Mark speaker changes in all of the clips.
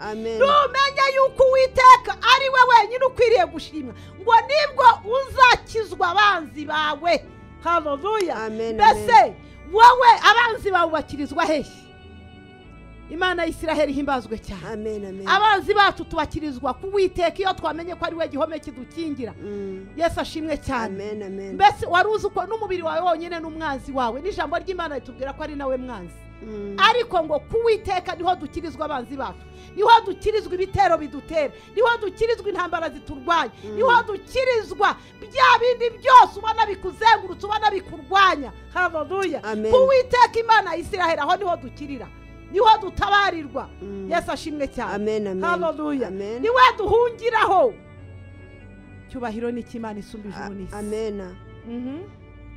Speaker 1: Amen.
Speaker 2: Numenya yuko Uwiteka ari we wenyine ukwiriye gushimwa, ngo nibwo uzakizwa abanzi bawe. Haleluya. Mbese wowe abanzi bawe bakirizwa hehe? Imana ya Isiraheli himbazwe cyane.
Speaker 1: Amen, amen.
Speaker 2: Abanzi bacu tubakirizwa ku Uwiteka iyo twamenye ko ari we gihome kidukingira. Yesu ashimwe cyane.
Speaker 1: Amen, amen.
Speaker 2: Mbese wari uzi ko n'umubiri wawe wonyine n'umwanzi wawe, n'ijambo ry'Imana ritubwira ko ari nawe mwanzi. Ariko ngo ku Uwiteka niho dukirizwa abanzi bacu, niho dukirizwa ibitero bidutera, niho dukirizwa intambara ziturwanya, niho dukirizwa bya bindi byose ubona bikuzengurutse, ubona bikurwanya. Haleluya. Ku Uwiteka Imana ya Isiraheli aho niho dukirira, niho dutabarirwa. Yesu ashimwe cyane.
Speaker 1: Amen, amen.
Speaker 2: Haleluya. Niwe duhungiraho. Cyubahiro ni cy'Imana isumba ijuru n'isi.
Speaker 1: Amen.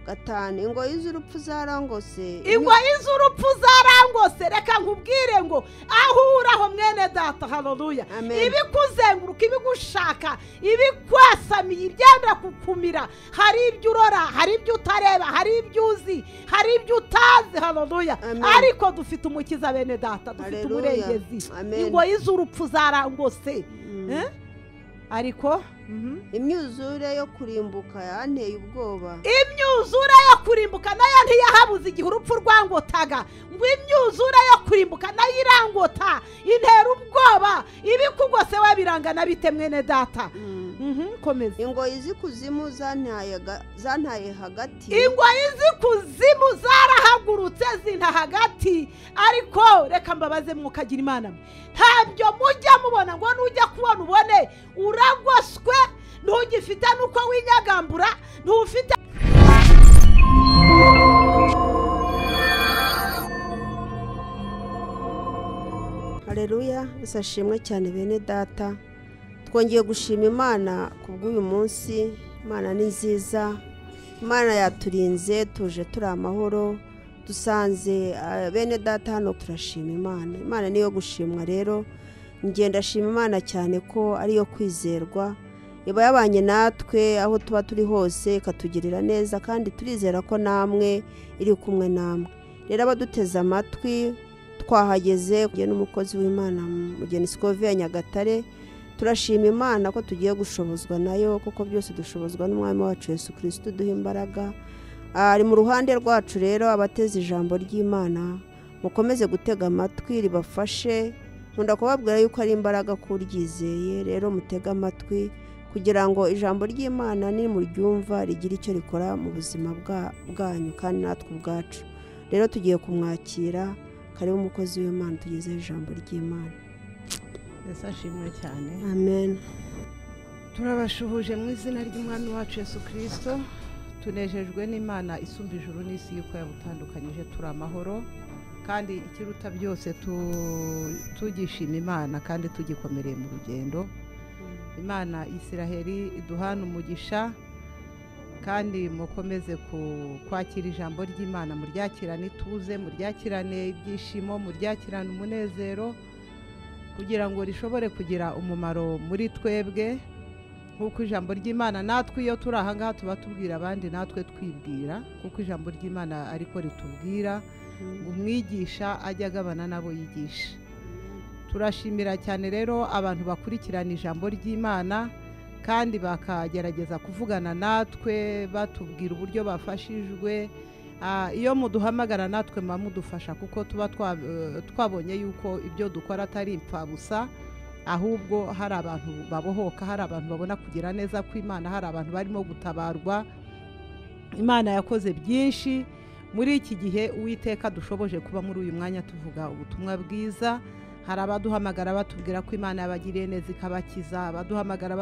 Speaker 1: 5. Ingoyi z'urupfu zarangose.
Speaker 2: Ingoyi z'urupfu zarangose. Reka nkubwire ngo aho uraho mwene data, haleluya, ibikuzenguruka, ibigushaka, ibikwasamiye, ibyenda kukumira, hari ibyo urora, hari ibyo utareba, hari ibyo uzi, hari ibyo utazi. Haleluya. Ariko dufite umukiza bene data, dufite umurengezi. Ingoyi z'urupfu zarangose. Ariko
Speaker 1: imyuzure yo kurimbuka yanteye ubwoba.
Speaker 2: Imyuzure yo kurimbuka nayo ntiyahabuze igihe urupfu rwangotaga. Ngo imyuzure yo kurimbuka nayo irangota, intera ubwoba. Ibikugose we birangana bite mwene data? Komeza.
Speaker 1: Ingoyi z'ikuzimu zantaye hagati.
Speaker 2: Ingoyi z'ikuzimu zarahagurutse zinta hagati. Ariko reka mbabaze mwukagira Imana, ntabyo mujya mubona ngo nujya kubona ubone uragoswe, ntugifite nuko winyagambura, ntufite.
Speaker 1: Haleluya. Yesu ashimwe cyane bene data. Twongeye gushima Imana kubw'uyu munsi. Imana ni nziza, Imana yaturinze, tuje turi amahoro, dusanze bene data hano, turashima Imana. Imana niyo gushimwa. Rero ngenda ashima Imana cyane ko ariyo kwizerwa, iba yabanye natwe aho tuba turi hose, ikatugirira neza, kandi turizera ko namwe iri kumwe namwe. Rero abaduteze amatwi twahageze n'umukozi w'Imana Mugeni Scovia Nyagatare. Turashima Imana ko tugiye gushobozwa nayo, kuko byose dushobozwa n'Umwami wacu Yesu Kristo duha imbaraga. Ari mu ruhande rwacu. Rero abateze ijambo ry'Imana mukomeze gutega amatwi ribafashe. Nkunda kubabwira yuko ari imbaraga kuryizeye. Rero mutega amatwi kugira ngo ijambo ry'Imana nimuryumva rigire icyo rikora mu buzima bwanyu kandi natwe ubwacu. Rero tugiye kumwakira. Karibu umukozi w'Imana, tugezeho ijambo ry'Imana.
Speaker 3: Yesu ashimwe cyane.
Speaker 1: Amen.
Speaker 3: Turabashuhuje mu izina ry'Umwami wacu Yesu Kristo. Tunejejwe n'Imana isumba ijuru n'isi yuko yabutandukanyije, turi amahoro, kandi ikiruta byose tugishima Imana kandi tugikomereye mu rugendo. Imana Isiraheli iduhana umugisha, kandi mukomeze kwakira ijambo ry'Imana, muryakirane ituze, muryakirane ibyishimo, muryakirane umunezero, kugira ngo rishobore kugira umumaro muri twebwe. Nk'uko ijambo ry'Imana natwe iyo turi aha ngaha tuba tubwira abandi, natwe twibwira, kuko ijambo ry'Imana ariko ritubwira ngo umwigisha ajye agabana n'abo yigisha. Turashimira cyane rero abantu bakurikirana ijambo ry'Imana kandi bakagerageza kuvugana natwe, batubwira uburyo bafashijwe. Iyo muduhamagara natwe muba mudufasha, kuko tuba twabonye yuko ibyo dukora atari impfabusa, ahubwo hari abantu babohoka, hari abantu babona kugira neza kw'Imana, hari abantu barimo gutabarwa. Imana yakoze byinshi muri iki gihe. Uwiteka dushoboje kuba muri uyu mwanya tuvuga ubutumwa bwiza. Hari abaduhamagara batubwira ko Imana yabagiriye neza ikabakiza, abaduhamagara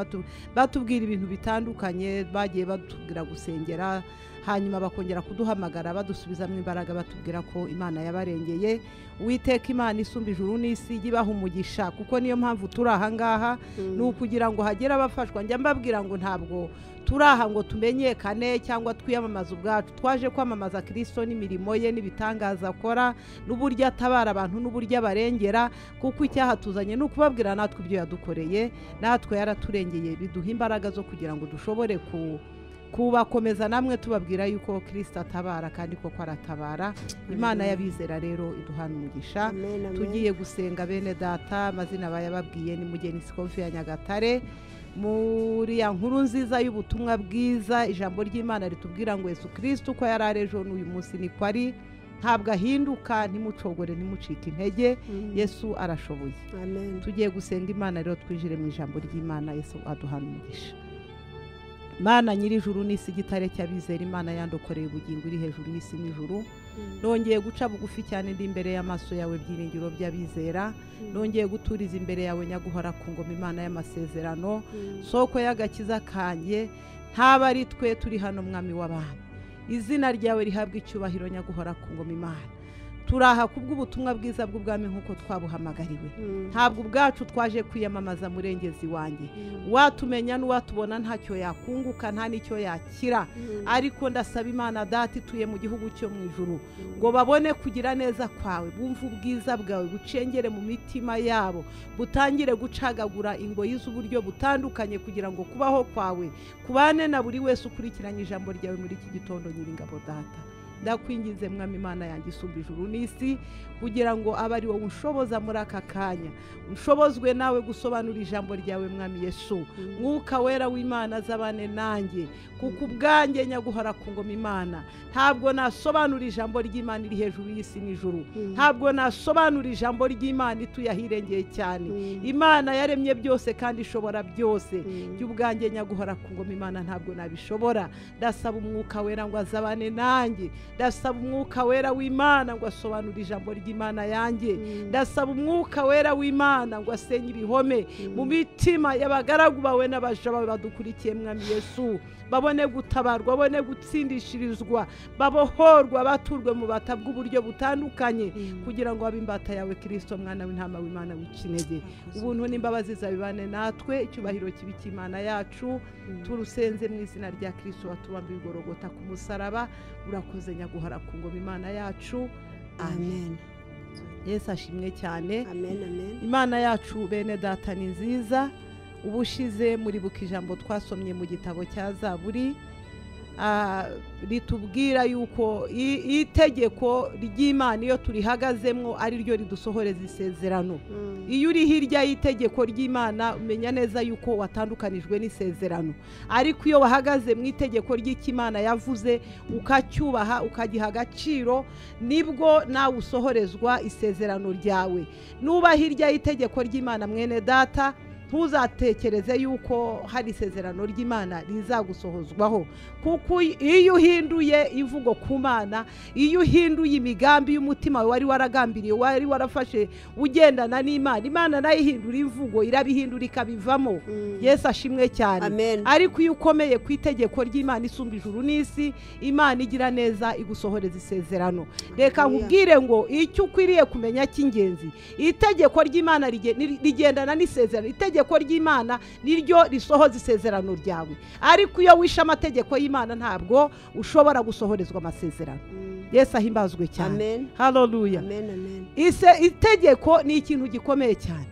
Speaker 3: batubwira ibintu bitandukanye, bagiye batubwira gusengera, hanyuma bakongera kuduhamagara badusubizamo imbaraga batubwira ko Imana yabarengeye. Uwiteka Imana isumba ijuru n'isi ibaha umugisha, kuko niyo mpamvu turi aha ngaha, ni ukugira ngo hagere abafashwa. Njya mbabwira ngo ntabwo turi aha ngo tumenyekane cyangwa twiyamamaze ubwacu, twaje kwamamaza Kristo n'imirimo ye n'ibitangaza akora n'uburyo atabara abantu n'uburyo abarengera, kuko icyaha tuzanye ni ukubabwira natwe ibyo yadukoreye, natwe yaraturengeye, biduha imbaraga zo kugira ngo dushobore Kubakomeza namwe tubabwira yuko Kristo atabara kandi koko aratabara. Imana y'abizera rero iduhana umugisha. Tugiye gusenga bene data, amazina bayababwiye ni Mugeni Sikofi ya Nyagatare. Muri ya nkuru nziza y'ubutumwa bwiza, ijambo ry'Imana ritubwira ngo Yesu Kristo uko yari ari ejo n'uyu munsi niko ari, ntabwo ahinduka, ntimucogore, ntimucike intege. Yesu arashoboye. Tugiye gusenga Imana rero, twijire mu ijambo ry'Imana. Yesu aduhana umugisha. Mana nyir'ijuru n'isi, igitare cy'abizera, Imana yandokoreye ubugingo iri hejuru y'isi n'ijuru, nongeye guca bugufi cyane ndi imbere y'amaso yawe, byiringiro by'abizera, nongeye guturiza imbere yawe nyaguhora ku ngoma, Imana y'amasezerano, soko y'agakiza kanjye. Ntaba ari twe turi hano, mwami w'abantu, izina ryawe rihabwa icyubahiro, nyaguhora ku ngoma. Imana, turaha kubw'ubutumwa bwiza bw'ubwami nk'uko twabuhamagariwe. Ntabwo ubwacu twaje kwiyamamaza, murengezi wanjye. Watumenya n'uwatubona ntacyo yakunguka, nta n'icyo yakira. Ariko ndasaba Imana Data ituye mu gihugu cyo mu ijuru ngo babone kugira neza kwawe, bumve ubwiza bwawe bucengere mu mitima yabo, butangire gucagagura ingoyi z'uburyo butandukanye, kugira ngo kubaho kwawe kubane na buri wese ukurikiranye ijambo ryawe muri iki gitondo. Nyiringabo Data, ndakwinginze mwami Imana yanjye isumba ijuru n'isi, kugira ngo abe ari wowe unshoboza muri aka kanya, unshobozwe nawe gusobanura ijambo ryawe mwami Yesu. Mwuka wera w'Imana azabane nanjye, kuko ubwanjye nyaguhora ku ngoma Imana ntabwo nasobanura ijambo ry'Imana iri hejuru y'isi n'ijuru, ntabwo nasobanura ijambo ry'Imana ituye ahirengeye cyane. Imana yaremye byose kandi ishobora byose, by'ubwanjye nyaguhora ku ngoma Imana ntabwo nabishobora. Ndasaba umwuka wera ngo azabane nanjye, ndasaba umwuka wera w'Imana ngo asobanure ijambo ry'Imana yanjye, ndasaba umwuka wera w'Imana ngo asenye ibihome mu mitima y'abagaragu bawe n'abaja bawe badukurikiye mwami Yesu, babone gutabarwa, babone gutsindishirizwa, babohorwa, baturwe mu bata bw'uburyo butandukanye, kugira ngo babe imbata yawe Kristo mwana w'intama w'Imana w'ikinege. Ubuntu n'imbabazi zabibane natwe, icyubahiro kibi cy'Imana yacu. Turusenze mu izina rya Kristo watubambiye igorogota ku musaraba. Urakoze nyaguhora ku ngoma Imana yacu. Amen. Yesu ashimwe cyane.
Speaker 1: Amen, amen.
Speaker 3: Imana yacu bene data ni nziza. Ubushize muribuka ijambo twasomye mu gitabo cya Zaburi, ritubwira yuko itegeko ry'Imana iyo turihagazemo ari ryo ridusohoreza isezerano. Iyo uri hirya y'itegeko ry'Imana umenya neza yuko watandukanijwe n'isezerano, ariko iyo wahagaze mu itegeko ry'Imana yavuze ukacyubaha ukagiha agaciro, nibwo nawe usohorezwa isezerano ryawe. Nuba hirya y'itegeko ry'Imana mwene data, ntuzatekereze yuko hari isezerano ry'Imana rizagusohozwaho, kuko iyo uhinduye imvugo ku Mana, iyo uhinduye imigambi y'umutima wari waragambiriye, wari warafashe ugendana n'Imana, Imana nayo ihindura imvugo, irabihindura ikabivamo. Yesu ashimwe cyane. Ariko iyo ukomeye ku itegeko ry'Imana isumba ijuru n'isi, Imana igira neza igusohoreza isezerano. Reka nkubwire ngo icyo ukwiriye kumenya cy'ingenzi, itegeko ry'Imana rigendana n'isezerano. Itegeko ry'Imana niryo risohoza isezerano ryawe, ariko iyo wishe amategeko y'Imana ntabwo ushobora gusohorezwa amasezerano. Yesu ahimbazwe cyane. Haleluya. Itegeko ni ikintu gikomeye cyane.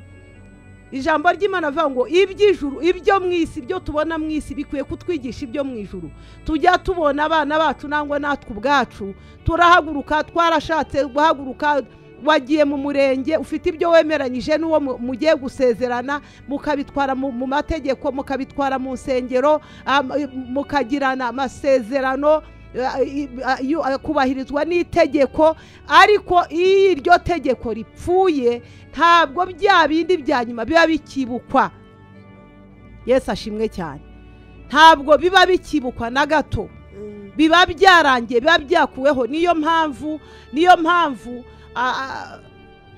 Speaker 3: Ijambo ry'Imana avuga ngo iby'ijuru, ibyo mu isi, ibyo tubona mu isi bikwiye kutwigisha ibyo mu ijuru. Tujya tubona abana bacu nangwa natwe ubwacu turahaguruka, twarashatse guhaguruka, wagiye mu murenge ufite ibyo wemeranyije n'uwo mugiye gusezerana, mukabitwara mu mategeko, mukabitwara mu nsengero, mukagirana amasezerano kubahirizwa n'itegeko. Ariko iyo iryo tegeko ripfuye ntabwo bya bindi bya nyuma biba bikibukwa. Yesu ashimwe cyane. Ntabwo biba bikibukwa na gato, biba byarangiye, biba byakuweho. Niyo mpamvu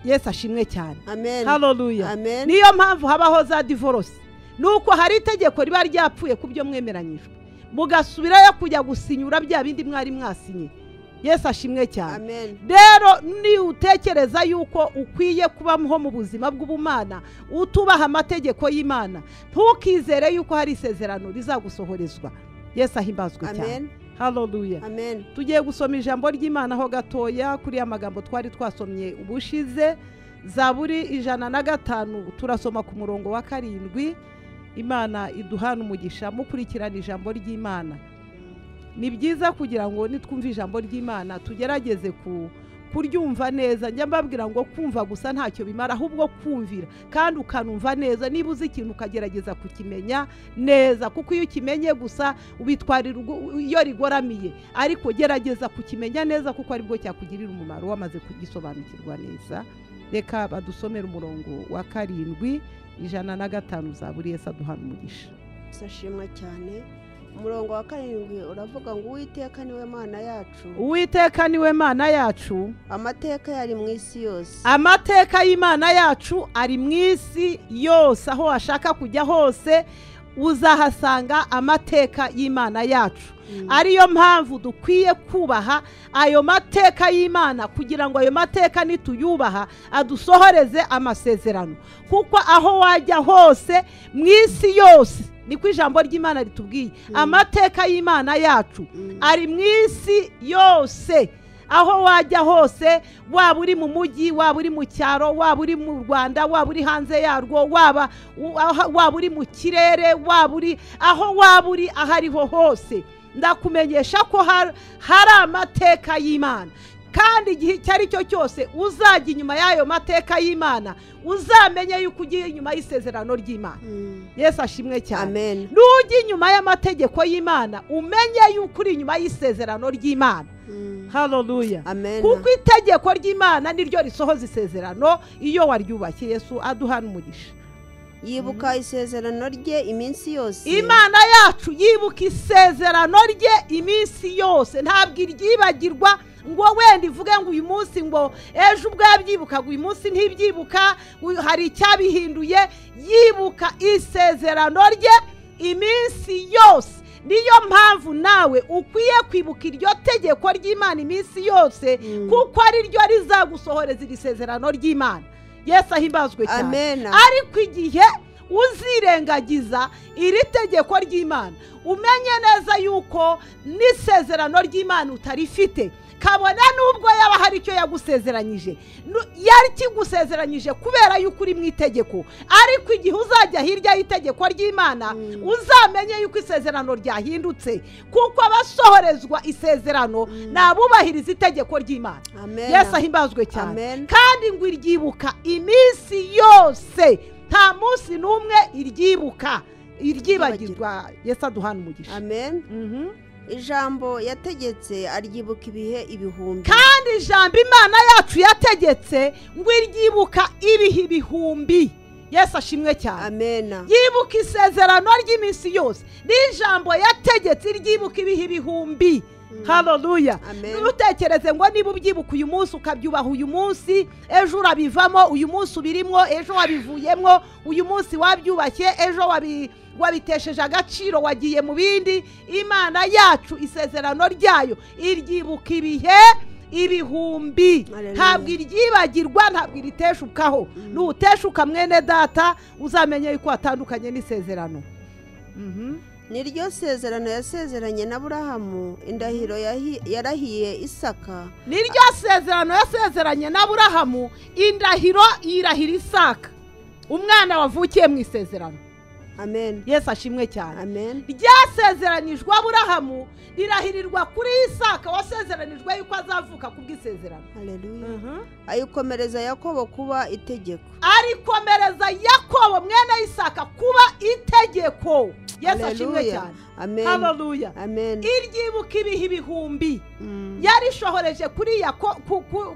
Speaker 3: Yesu ashimwe cyane. Haleluya. Niyo mpamvu habaho za divorce, nuko hari itegeko riba ryapfuye ku byo mwemeranyijwe, mugasubirayo kujya gusinyura bya bindi mwari mwasinye. Yesu ashimwe cyane. Rero ni utekereza yuko ukwiye kubaho mu buzima bw'ubumana utubaha amategeko y'Imana, ntukizere yuko hari isezerano rizagusohorezwa. Yesu ahimbazwe cyane. Haleluya.
Speaker 1: Amen.
Speaker 3: Tugiye gusoma ijambo ry'Imana ho gatoya kuri amagambo twari twasomye ubushize, Zaburi 105, turasoma ku murongo wa 7. Imana iduhana umugisha mukurikirana ijambo ry'Imana. Ni byiza kugira ngo nitwumva ijambo ry'Imana tugerageze kuryumva neza. Njya mbabwira ngo kumva gusa ntacyo bimara, ahubwo kumvira kandi ukanumva neza. Niba uzi ikintu ukagerageza kukimenya neza, kuko iyo ukimenye gusa ubitwarira iyo rigoramiye, ariko gerageza kukimenya neza kuko aribwo cyakugirira umumaro wamaze kugisobanukirwa neza. Reka badusomere umurongo wa 7 105 Zaburi. Yesu aduhana umugisha.
Speaker 1: Ashimwa cyane. Umurongo wa 7 uravuga ngo Uwiteka niwe Mana yacu.
Speaker 3: Uwiteka niwe Mana yacu.
Speaker 1: Amateka yari mu isi yose.
Speaker 3: Amateka y'Imana yacu ari mu isi yose. Aho washaka kujya hose uzahasanga amateka y'Imana yacu. Ariyo mpamvu dukwiye kubaha ayo mateka y'Imana, kugira ngo ayo mateka nituyubaha adusohoreze amasezerano. Kuko aho wajya hose mu isi yose, niko ijambo ry'Imana ritubwiye, amateka y'Imana yacu ari mu isi yose. Aho wajya hose, waba uri mu mujyi, waba uri mu cyaro, waba uri mu Rwanda, waba uri hanze yarwo, waba uri mu kirere, waba uri aho waba uri ahariho hose, ndakumenyesha ko hari amateka y'Imana. Kandi igihe icyo ari cyo cyose uzajya inyuma y'ayo mateka y'Imana, uzamenye yuko ugiye inyuma y'isezerano ry'Imana. Yesu ashimwe cyane. Nujya inyuma y'amategeko y'Imana, umenye yuko uri inyuma y'isezerano ry'Imana. Haleluya. Kuko itegeko ry'Imana niryo risohoza isezerano iyo waryubakiye. Yesu aduhana umugisha.
Speaker 1: Yibuka isezerano rye iminsi yose.
Speaker 3: Imana yacu yibuka isezerano rye iminsi yose, ntabwo iryibagirwa ngo wenda ivuge ngo uyu munsi, ngo ejo ubwo yabyibukaga uyu munsi ntibyibuka, hari icyabihinduye. Yibuka isezerano rye iminsi yose. Niyo mpamvu nawe ukwiye kwibuka iryo tegeko ry'Imana iminsi yose, kuko ari ryo rizagusohoreza iri sezerano ry'Imana. Yesu ahimbazwe cyane. Ariko igihe uzirengagiza iri tegeko ry'Imana, umenye neza yuko n'isezerano ry'Imana utarifite. Kabona nubwo yaba hari icyo yagusezeranyije, yari kigusezeranyije kubera yuko uri mu itegeko, ariko igihe uzajya hirya y'itegeko ry'Imana, uzamenye yuko isezerano ryahindutse, kuko abasohorezwa isezerano nabubahiriza itegeko ry'Imana. Yesu ahimbazwe cyane. Kandi ngo iryibuka iminsi yose, nta munsi n'umwe iryibuka iryibagirwa. Yesu aduhana umugisha.
Speaker 1: Amen. Ijambo yategetse aryibuka ibihe ibihumbi.
Speaker 3: Kandi ijambo Imana yacu yategetse ngo iryibuka ibihe ibihumbi. Yesu ashimwe cyane.
Speaker 1: Amen.
Speaker 3: Yibuka isezerano ry'iminsi yose. N'ijambo yategetse iryibuka ibihe ibihumbi. Haleluya. Ntutekereze ngo niba ubyibuka uyu munsi ukabyubaha uyu munsi, ejo urabivamo, uyu munsi ubirimo, ejo wabivuyemo, uyu munsi wabyubashye, ejo wabitesheje agaciro, wagiye mu bindi. Imana yacu isezerano ryayo iryibuka ibihe ibihumbi, ntabwo iryibagirwa, ntabwo iriteshukaho. Nuteshuka mwene data, uzamenye yuko watandukanye n'isezerano.
Speaker 1: Niryo sezerano yasezeranye na Aburahamu, indahiro yarahiye Isaka.
Speaker 3: Niryo sezerano yasezeranye na Aburahamu, indahiro yirahira Isaka, umwana wavukiye mu isezerano.
Speaker 1: Amen.
Speaker 3: Yesu ashimwe cyane.
Speaker 1: Amen.
Speaker 3: Ryasezeranijwe Aburahamu rirahirirwa kuri Isaka wasezeranijwe yuko azavuka kubw'isezerano.
Speaker 1: Haleluya. Ayikomereza Yakobo kuba itegeko.
Speaker 3: Arikomereza Yakobo mwene Isaka kuba itegeko. Yesu ashimwe cyane.
Speaker 1: Amen.
Speaker 3: Haleluya.
Speaker 1: Amen.
Speaker 3: Iryibuka ibihe ibihumbi yarishohoreje kuri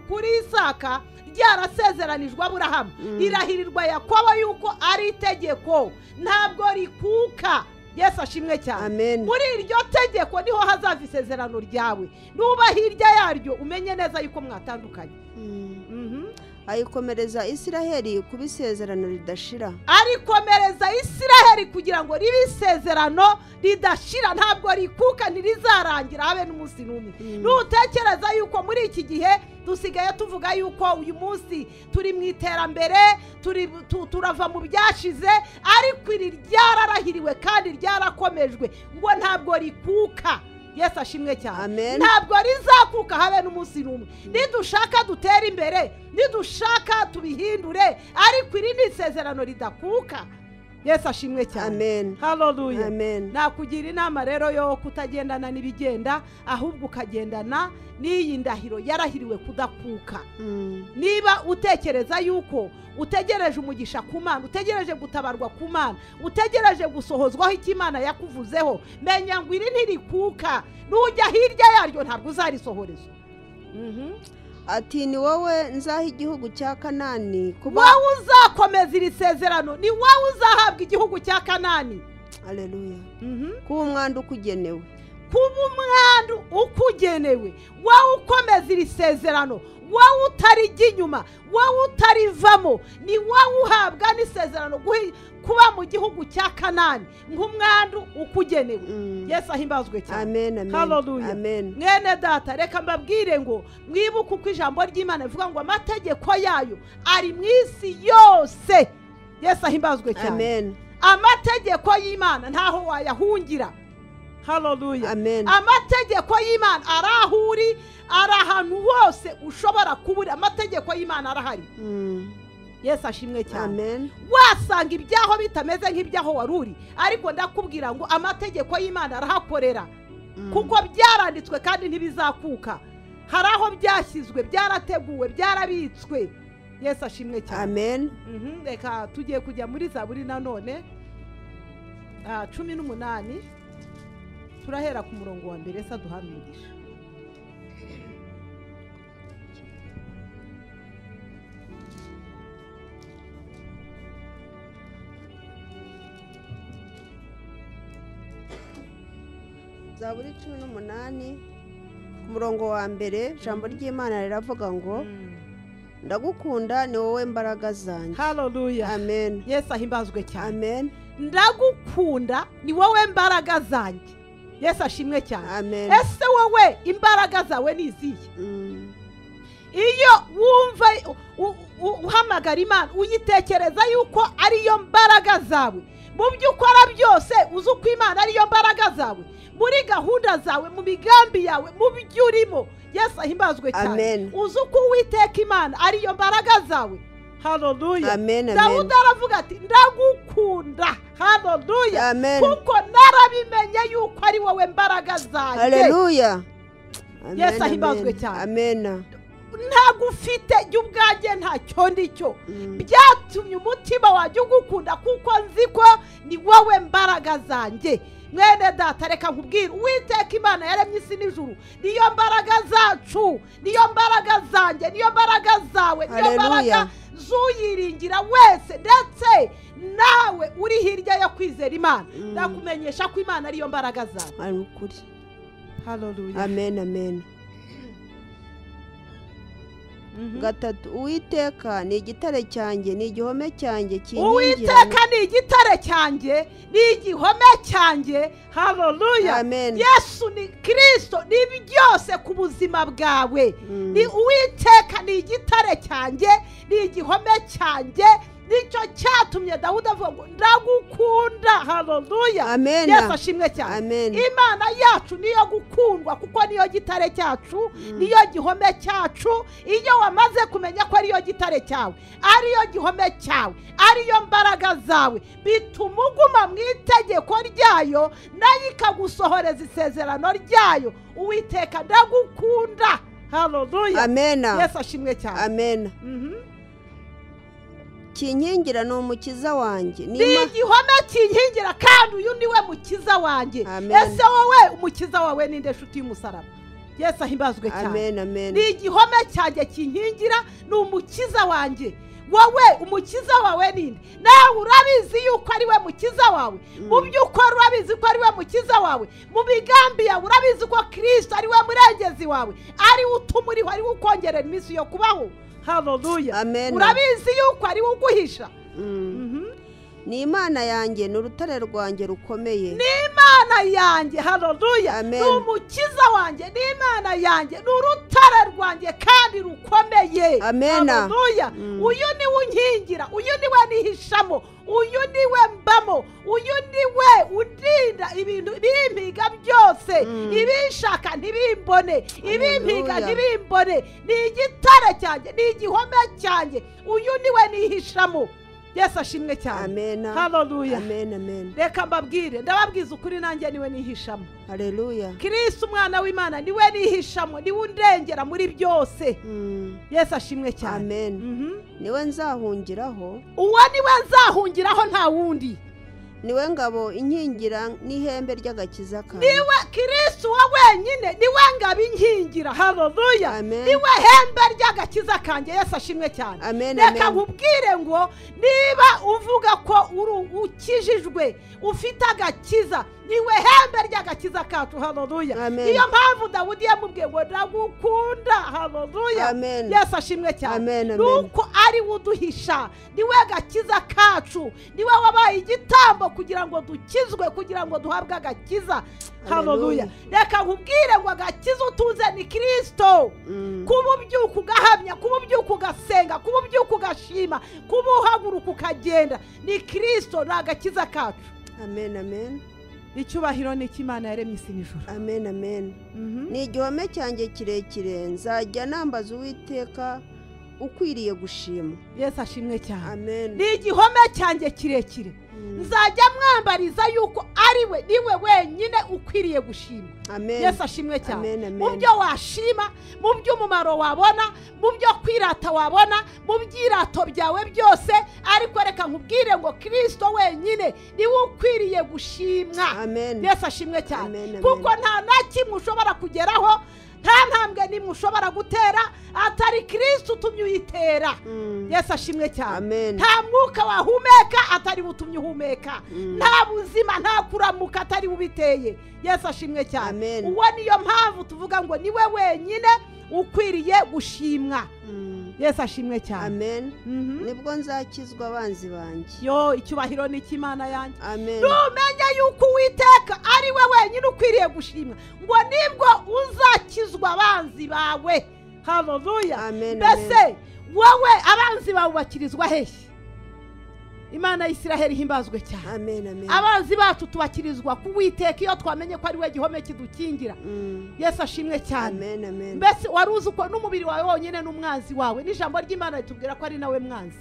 Speaker 3: kuri Isaka, ryarasezeranijwe Aburahamu, rirahirirwa Yakobo yuko ari itegeko, ntabwo rikuka. Yesu ashimwe cyane. Muri iryo tegeko niho hazava isezerano ryawe. Nuba hirya yaryo umenye neza yuko mwatandukanye.
Speaker 1: Ayikomereza Isiraheli kuba isezerano ridashira.
Speaker 3: Arikomereza Isiraheli kugira ngo ribe isezerano ridashira, ntabwo rikuka, ntirizarangira habe n'umunsi n'umwe. Nutekereza yuko muri iki gihe dusigaye tuvuga yuko uyu munsi turi mu iterambere, turava mu byashize, ariko iri ryararahiriwe kandi ryarakomejwe ngo ntabwo rikuka. Yesu ashimwe cyane. Ntabwo rizakuka habe n'umunsi n'umwe. Nidushaka dutere imbere, nidushaka tubihindure, ariko iri ni isezerano ridakuka.
Speaker 2: Yesu ashimwe cyane.
Speaker 1: Amen.
Speaker 2: Haleluya.
Speaker 1: Amen.
Speaker 2: Nakugira inama rero yo kutagendana n'ibigenda, ahubwo ukagendana n'iyi ndahiro yarahiriwe kudakuka. Niba utekereza yuko utegereje umugisha ku Mana, utegereje gutabarwa ku Mana, utegereje gusohozwaho icyo Imana yakuvuzeho, menya ngo iri ntirikuka, nujya hirya yaryo ntabwo uzarisohorezwa.
Speaker 1: Ati ni wowe nzaha igihugu cya Kanani, kuba
Speaker 2: wowe uzakomeza iri sezerano, ni wowe uzahabwa igihugu cya Kanani.
Speaker 1: Haleluya. Kuba umwandu ukugenewe,
Speaker 2: kuba umwandu ukugenewe, wowe ukomeza iri sezerano, wowe utarijya inyuma, wowe utarivamo, ni wowe uhabwa n'isezerano kuba mu gihugu cya Kanani nk'umwandu ukugenewe. Yesu ahimbazwe cyane.
Speaker 1: Amen, amen.
Speaker 2: Haleluya.
Speaker 1: Amen.
Speaker 2: Mwene data, reka mbabwire ngo mwibuke uko ijambo ry'Imana rivuga ngo amategeko yayo ari mu isi yose. Yesu ahimbazwe cyane.
Speaker 1: Amen.
Speaker 2: Amategeko y'Imana ntaho wayahungira. Haleluya.
Speaker 1: Amen.
Speaker 2: Amategeko y'Imana arahuri, ari ahantu hose ushobora kubura, amategeko y'Imana arahari. Yesu ashimwe cyane.
Speaker 1: Amen.
Speaker 2: Wasanga ibyaho bitameze nk'ibyaho waruri, ariko ndakubwira ngo amategeko y'Imana arahakorera. Kuko byaranditswe kandi ntibizakuka. Hari aho byashyizwe, byarateguwe, byarabitswe. Yesu ashimwe cyane.
Speaker 1: Amen.
Speaker 2: Reka tugiye kujya muri Zaburi nanone 18, turahera ku murongo wa mbere. Yesu aduhane umugisha.
Speaker 1: Zaburi 18 ku murongo wa mbere, ijambo ry'Imana riravuga ngo ndagukunda ni wowe mbaraga zanjye.
Speaker 2: Haleluya.
Speaker 1: Amen.
Speaker 2: Yesu ahimbazwe cyane.
Speaker 1: Amen.
Speaker 2: Ndagukunda ni wowe mbaraga zanjye. Yesu ashimwe cyane.
Speaker 1: Amen.
Speaker 2: Ese wowe imbaraga zawe ni izihe? Iyo wumva uhamagara Imana, uyitekereza yuko ariyo mbaraga zawe, mu byo ukora byose uzi uko Imana ariyo mbaraga zawe, muri gahunda zawe, mu migambi yawe, mu byo urimo. Yesu ahimbazwe cyane. Uzi uko Uwiteka Imana ariyo mbaraga zawe. Haleluya. Dawudi aravuga ati ndagukunda. Haleluya. Kuko narabimenye yuko ari wowe mbaraga zanjye.
Speaker 1: Haleluya.
Speaker 2: Yesu ahimbazwe cyane.
Speaker 1: Amen.
Speaker 2: Ntagufite jye ubwanjye ntacyo ndicyo, byatumye umutima wanjye ugukunda kuko nzi ko ni wowe mbaraga zanjye. Mwene data, reka nkubwire, Uwiteka Imana yaremye isi n'ijuru, niyo mbaraga zacu, niyo mbaraga zanjye, niyo mbaraga zawe, niyo mbaraga z'uyiringira wese, ndetse nawe uri hirya yo kwizera Imana. Ndakumenyesha ko Imana ariyo mbaraga zawe.
Speaker 1: Ari ukuri.
Speaker 2: Haleluya.
Speaker 1: Amen, amen. Gatatu, Uwiteka ni igitare cyanjye, ni igihome cyanjye kinkingira.
Speaker 2: Uwiteka ni igitare cyanjye, ni igihome cyanjye. Haleluya.
Speaker 1: Amen.
Speaker 2: Yesu ni Kristo, ni byose ku buzima bwawe. Ni Uwiteka ni igitare cyanjye, ni igihome cyanjye. Nicyo cyatumye Dawudi avuga ngo ndagukunda. Haleluya.
Speaker 1: Amen.
Speaker 2: Yesu ashimwe cyane.
Speaker 1: Amen.
Speaker 2: Imana yacu niyo gukundwa kuko niyo gitare cyacu, niyo gihome cyacu. Iyo wamaze kumenya ko ariyo gitare cyawe, ariyo gihome cyawe, ariyo mbaraga zawe, bituma uguma mu itegeko ryayo, nayo ikagusohoreza isezerano ryayo. Uwiteka ndagukunda. Haleluya.
Speaker 1: Amen.
Speaker 2: Yesu ashimwe cyane.
Speaker 1: Amen. Kinkingira ni umukiza wanjye.
Speaker 2: Ni igihome kinkingira kandi uyu niwe mukiza wanjye. Ese wowe umukiza wawe ninde, nshuti y'umusaraba? Yesu ahimbazwe cyane.
Speaker 1: Amen, amen.
Speaker 2: Ni igihome cyanjye kinkingira, ni umukiza wanjye. Wowe umukiza wawe ninde? Nawe urabizi yuko ari we mukiza wawe. Mu byo ukora urabizi ko ari we mukiza wawe. Mu migambi yawe urabizi ko Kristo ari we murengezi wawe, ari we utuma uriho, ari we ukongerera iminsi yo kubaho. Haleluya. Urabizi yuko ari uguhisha.
Speaker 1: Ni Imana yanjye, ni urutare rwanjye rukomeye.
Speaker 2: Ni Imana yanjye. Haleluya. Ni umukiza wanjye, ni Imana yanjye, ni urutare rwanjye kandi rukomeye. Haleluya. Uyu ni we unkingira, uyu ni we nihishamo, uyu ni we mbamo, uyu ni we undinda ibintu bimpiga byose. Ibishaka ntibimbone, ibimpiga ntibimbone. Ni igitare cyanjye, ni igihome cyanjye, uyu ni we nihishamo. Yesu ashimwe cyane.
Speaker 1: Amen.
Speaker 2: Haleluya.
Speaker 1: Amen, amen.
Speaker 2: Reka mbabwire, ndababwiza ukuri nanjye niwe nihishamo.
Speaker 1: Haleluya.
Speaker 2: Kristo umwana w'Imana niwe nihishamo, niwe undengera muri byose. Yesu ashimwe cyane.
Speaker 1: Amen. Niwe nzahungiraho.
Speaker 2: Uwo niwe nzahungiraho nta wundi.
Speaker 1: Niwe ngabo inkingira n'ihembe ry'agakiza kawe.
Speaker 2: Niwe Kristo wa wenyine, niwe ngabo inkingira. Haleluya. Niwe hembe ry'agakiza kanjye. Yesu ashimwe cyane. Reka nkubwire ngo niba uvuga ko ukijijwe ufite agakiza, niwe hembe ry'agakiza kacu. Haleluya. Niyo mpamvu Dawudi yamubwiye ngo ndagukunda. Haleluya. Yesu ashimwe cyane. Nuko ari uduhisha, niwe gakiza kacu, niwe wabaye igitambo kugira ngo dukizwe, kugira ngo duhabwe agakiza. Haleluya. Reka nkubwire ngo agakiza utunze ni Kristo. Kuba ubyuka ugahamya, kuba ubyuka ugasenga, kuba ubyuka ugashima, kuba uhaguruka ukagenda, ni Kristo, ni agakiza kacu.
Speaker 1: Amen, amen.
Speaker 2: Icyubahiro ni icy'Imana yaremye isi n'ijuru.
Speaker 1: Amen, amen. Ni igihome cyanjye kirekire, nzajya nambaza Uwiteka ukwiriye gushima.
Speaker 2: Yesu ashimwe cyane.
Speaker 1: Amen.
Speaker 2: Ni igihome cyanjye kirekire, nzajya mwambariza yuko ari we, niwe wenyine ukwiriye gushima.
Speaker 1: Amen.
Speaker 2: Yesu ashimwe cyane. Mu byo washima, mu by'umumaro wabona, mu byo kwirata wabona, mu byirato byawe byose, ariko reka nkubwire ngo Kristo wenyine niwe ukwiriye gushimwa.
Speaker 1: Amen.
Speaker 2: Yesu ashimwe cyane. Kuko nta na kimwe ushobora kugeraho, nta ntambwe nimwe ushobora gutera atari Kristo utumye uyitera. Yesu ashimwe cyane. Nta mwuka wahumeka atari utumye uhumeka, nta buzima, nta kuramuka atari ubiteye. Yesu ashimwe cyane. Uwo niyo mpamvu tuvuga ngo niwe wenyine ukwiriye gushimwa. Yesu ashimwe cyane.
Speaker 1: Amen. Nibwo nzakizwa abanzi banjye.
Speaker 2: Yo, icyubahiro ni icy'Imana yanjye.
Speaker 1: Amen.
Speaker 2: Numenye yuko Uwiteka ari we wenyine ukwiriye gushimwa, ngo nibwo uzakizwa abanzi bawe. Haleluya. Mbese wowe abanzi bawe bakirizwa hehe? Imana y'Isiraheli himbazwe cyane.
Speaker 1: Amen, amen.
Speaker 2: Abanzi bacu tubakirizwa ku Uwiteka iyo twamenye ko ari we gihome kidukingira. Yesu ashimwe cyane.
Speaker 1: Amen, amen.
Speaker 2: Mbese waruzi uko n'umubiri wawe wonyine n'umwanzi wawe, n'ijambo ry'Imana ritubwira ko ari nawe mwanzi.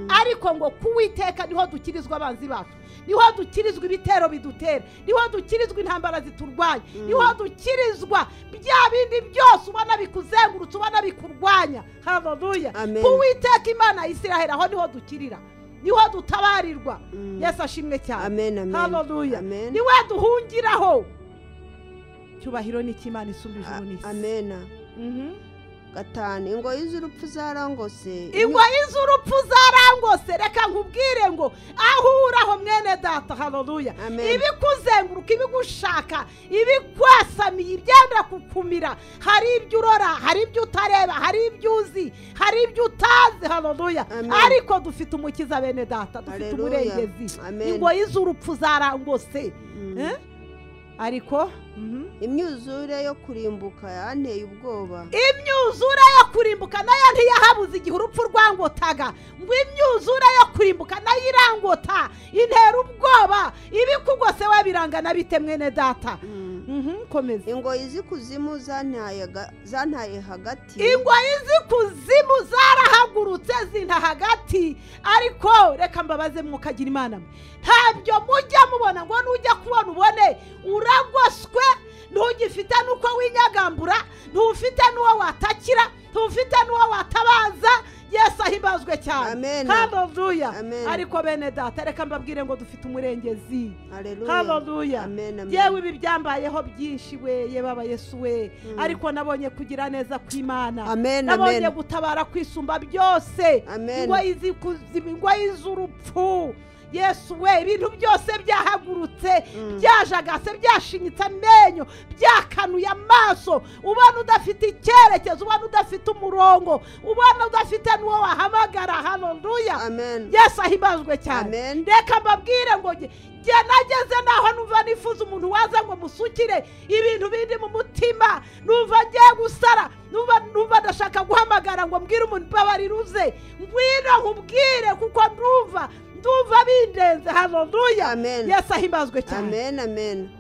Speaker 2: Ariko ngo ku Uwiteka niho dukirizwa abanzi bacu, niho dukirizwa ibitero bidutera, niho dukirizwa intambara ziturwanya, niho dukirizwa bya bindi byose ubona bikuzengurutse, ubona bikurwanya. Haleluya. Ku Uwiteka Imana y'Isiraheli aho niho dukirira, niho dutabarirwa. Yesu ashimwe cyane.
Speaker 1: Amen, amen.
Speaker 2: Haleluya. Niwe duhungiraho. Cyubahiro ni icy'Imana isumba ijuru n'isi.
Speaker 1: Amen. 5. Ingoyi z'urupfu zarangose.
Speaker 2: Ingoyi z'urupfu zarangose. Reka nkubwire ngo aho uraho mwene data, haleluya, ibikuzenguruka, ibigushaka, ibikwasamiye, ibyenda kukumira, hari ibyo urora, hari ibyo utareba, hari ibyo uzi, hari ibyo utazi. Haleluya. Ariko dufite umukiza bene data, dufite umurengezi. Ingoyi z'urupfu zarangose. Ariko
Speaker 1: imyuzure yo kurimbuka yanteye ubwoba.
Speaker 2: Imyuzure yo kurimbuka nayo ntiyahabuze igihe urupfu rwangotaga. Ngo imyuzure yo kurimbuka nayo irangota, intera ubwoba, ibikugose we birangana bite mwene data? Komeza.
Speaker 1: Ingoyi z'ikuzimu zantaye hagati.
Speaker 2: Ingoyi z'ikuzimu zarahagurutse zinta hagati. Ariko reka mbabaze mwukagira Imana mwe, ntabyo mujya mubona ngo nujya kubona ubone uragoswe, ntugifite nuko winyagambura, ntufite n'uwo watakira, ntufite n'uwo watabaza. Yesu ahimbazwe cyane. Haleluya. Ariko bene data reka mbabwire ngo dufite umurengezi. Haleluya. Yewe ibi byambayeho byinshi we, ye baba Yesu we, ariko nabonye kugira neza kw'Imana, nabonye gutabara kwisumba byose. Ingoyi z'urupfu, Yesu we, ibintu byose byahagurutse, byajagase, byashinyitse amenyo, byakanuye amaso, ubona udafite icyerekezo, ubona udafite umurongo, ubona udafite n'uwo wahamagara. Haleluya. Yesu ahimbazwe cyane. Reka mbabwire ngo jye nageze naho numva nifuza umuntu waza ngo musukire ibintu bindi mu mutima, numva ngiye gusara, numva ndashaka guhamagara ngo mbwire umuntu mbabarira uze, ngwino nkubwire, kuko ndumva bindenze. Haleluya. Yesu ahimbazwe cyane.
Speaker 1: Amen, amen.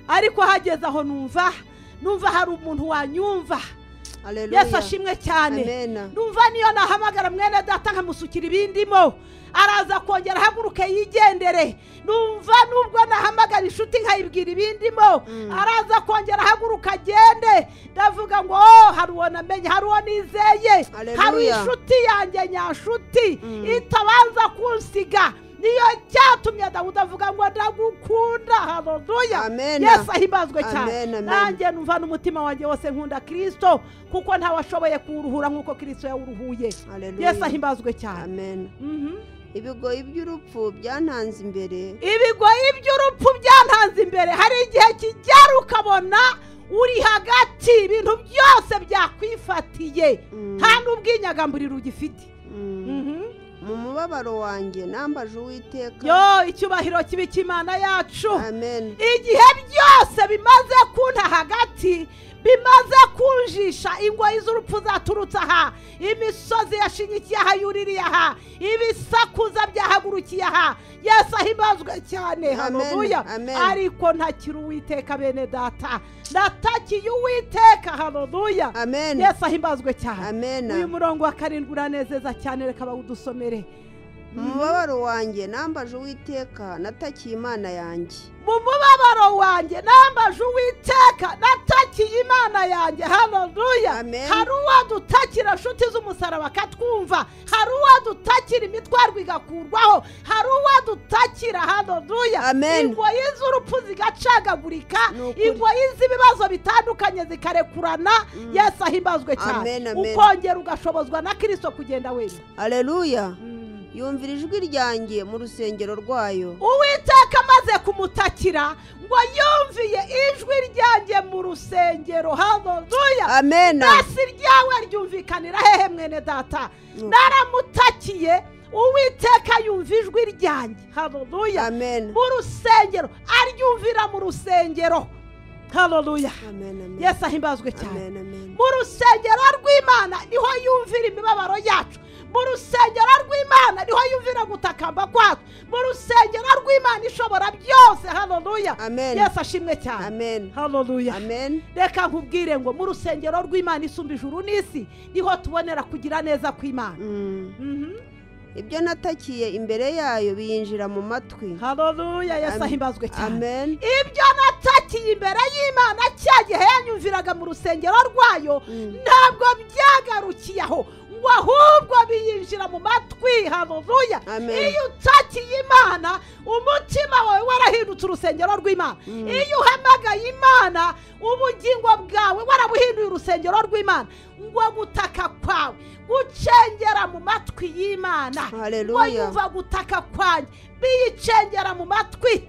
Speaker 2: Ariko hageze aho numva hari umuntu wanyumva. Yesu ashimwe cyane. Numva niyo nahamagara mwene data nkamusukira ibindimo, araza kongera ahaguruke yigendere. Numva nubwo nahamagara inshuti nkayibwira ibindimo, araza kongera ahaguruka agende. Ndavuga ngo hari uwo namenye, hari uwo nizeye, hari inshuti yanjye nyanshuti itabanza kunsiga. Niyo cyatumye Dawudi avuga ngo ndagukunda. Haleluya. Yesu ahimbazwe cyane. Nanjye numva n'umutima wanjye wose nkunda Kristo, kuko ntawashoboye kuwuruhura nk'uko Kristo yawuruhuye. Yesu ahimbazwe cyane.
Speaker 1: Amen. Ibigoyi by'urupfu byantanze imbere.
Speaker 2: Ibigoyi by'urupfu byantanze imbere. Hari igihe kigera ukabona uri hagati, ibintu byose byakwifatiye, nta n'ubwinyagamburiro ugifite.
Speaker 1: Mu mubabaro wanjye nambaje Uwiteka.
Speaker 2: Yo, icyubahiro kibi cy'Imana yacu.
Speaker 1: Amen.
Speaker 2: Igihe byose bimaze kunta hagati, bimaze kunjisha, ingoyi z'urupfu zaturutse aha, imisozi yashinyikiye aha, yuririye aha, ibisakuza byahagurukiye aha. Yesu ahimbazwe cyane. Haleluya. Ariko ntakiri Uwiteka bene data, natakiye Uwiteka. Haleluya. Yesu ahimbazwe cyane. Uyu murongo wa 7 uranezeza cyane, reka bawudusomere.
Speaker 1: Mu mubabaro wanjye nambaje Uwiteka, natakiye Imana yanjye.
Speaker 2: Mu mubabaro wanjye nambaje Uwiteka, natakiye Imana yanjye. Haleluya. Hari uwadutakira nshuti z'umusaraba akatwumva, hari uwadutakira imitwarwa igakurwaho, hari uwadutakira. Haleluya. Ingoyi z'urupfu zigacagagurika, ingoyi z'ibibazo bitandukanye zikarekurana. Yesu ahimbazwe cyane. Ukongera ugashobozwa na Kristo kugenda wese.
Speaker 1: Haleluya. Yumvira ijwi ryanjye mu rusengero rwayo.
Speaker 2: Uwiteka amaze kumutakira ngo yumviye ijwi ryanjye mu rusengero. Haleluya.
Speaker 1: Amen.
Speaker 2: Basi ryawe ryumvikanira hehe mwene data? Naramutakiye, Uwiteka yumva ijwi ryanjye. Haleluya.
Speaker 1: Amen.
Speaker 2: Mu rusengero, aryumvira mu rusengero. Haleluya. Yesu ahimbazwe cyane. Mu rusengero rw'Imana niho yumvira imibabaro yacu. Mu rusengero rw'Imana niho yumvira gutakamba kwacu. Mu rusengero rw'Imana ishobora byose. Haleluya. Yesu ashimwe cyane.
Speaker 1: Amen.
Speaker 2: Haleluya.
Speaker 1: Amen.
Speaker 2: Reka nkubwire ngo mu rusengero rw'Imana isumba ijuru n'isi niho tubonera kugira neza kw'Imana.
Speaker 1: Ibyo natakiye imbere yayo biyinjira mu matwi.
Speaker 2: Haleluya. Yesu ahimbazwe cyane.
Speaker 1: Amen.
Speaker 2: Ibyo natakiye imbere y'Imana cya gihe yanyumviraga mu rusengero rwayo, ntabwo byagarukiye aho, ngo ahubwo biyinjira mu matwi. Haleluya. Iyo utakiye Imana, umutima wawe warahindutse urusengero rw'Imana. Iyo uhamagaye Imana, ubugingo bwawe warabuhinduye urusengero rw'Imana. Ngo gutaka kwawe gucengera mu matwi y'Imana.
Speaker 1: Haleluya.
Speaker 2: Yumva gutaka kwanjye biyicengera mu matwi.